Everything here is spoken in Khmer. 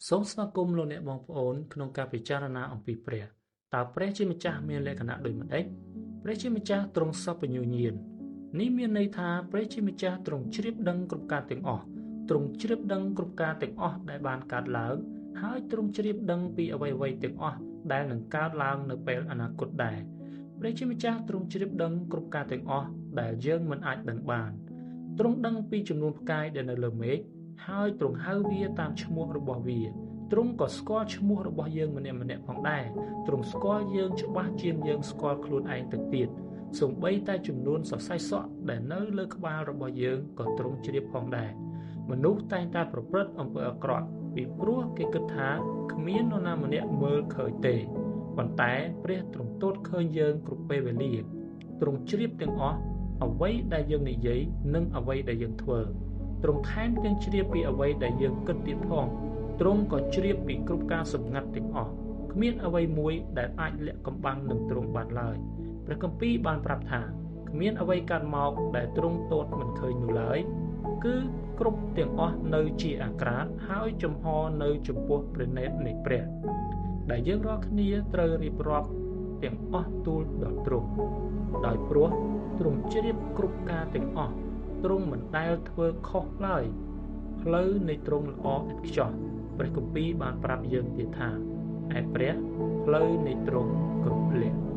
សូមស្វាគមន៍លោកអ្នកបងប្អូនក្នុងការពិចារណាអំពីព្រះតើព្រះជាម្ចាស់មានលក្ខណៈដូចម្តេចព្រះជាម្ចាស់ទ្រង់សព្វញ្ញូញាណនេះមានន័យថាព្រះជាម្ចាស់ទ្រង់ជ្រាបដឹងគ្រប់ការទាំងអស់ទ្រង់ជ្រាបដឹងគ្រប់ការទាំងអស់ដែលបានកើតឡើងហើយទ្រង់ជ្រាបដឹងពីអ្វីៗទាំងអស់ដែលនឹងកើតឡើងនៅពេលអនាគតដែរព្រះជាម្ចាស់ទ្រង់ជ្រាបដឹងគ្រប់ការទាំងអស់ដែលយើងមិនអាចដឹងបានទ្រង់ដឹងពីចំនួនផ្កាយដែលនៅលើមេឃហើយទ្រង់ហៅវាតាមឈ្មោះរបស់វាទ្រង់ក៏ស្គាល់ឈ្មោះរបស់យើងម្នាក់ៗផងដែរទ្រង់ស្គាល់យើងច្បាស់ជាងយើងស្គាល់ខ្លួនឯងទៅទៀតសូម្បីតែចំនួនសរសៃសក់ដែលនៅលើក្បាលរបស់យើងក៏ទ្រង់ជ្រាបផងដែរមនុស្សតែងតែប្រព្រឹត្តអំពើអាក្រក់ពីព្រោះគេគិតថាគ្មាននរណាម្នាក់មើលឃើញទេប៉ុន្តែព្រះទ្រង់ទតឃើញយើងគ្រប់ពេលវេលាទ្រង់ជ្រាបទាំងអស់អ្វីដែលយើងនិយាយនិងអ្វីដែលយើងធ្វើទ្រង់ថែមទាំងជ្រាបពីអ្វីដែលយើងគិតទៀតផងទ្រង់ក៏ជ្រាបពីគ្រប់ការសម្ងាត់ទាំងអស់គ្មានអ្វីមួយដែលអាចលាក់កំបាំងនឹងទ្រង់បានឡើយព្រះគម្ពីរបានប្រាប់ថាគ្មានអ្វីកើតមកដែលទ្រង់ទតមិនឃើញនោះឡើយគឺគ្រប់ទាំងអស់នៅជាអាក្រាតហើយចំហនៅចំពោះព្រះនេត្រនៃព្រះដែលយើងរាល់គ្នាត្រូវរៀបរាប់ទាំងអស់ទូលដល់ទ្រង់ដោយព្រោះទ្រង់ជ្រាបគ្រប់ការទាំងអស់ទ្រង់មិនដែលធ្វើខុសឡើយផ្លូវនៃទ្រង់ល្អឥតខ្ចោះព្រះគម្ពីរបានប្រាប់យើងទៀតថាឯព្រះផ្លូវនៃទ្រង់គ្រប់លក្ខ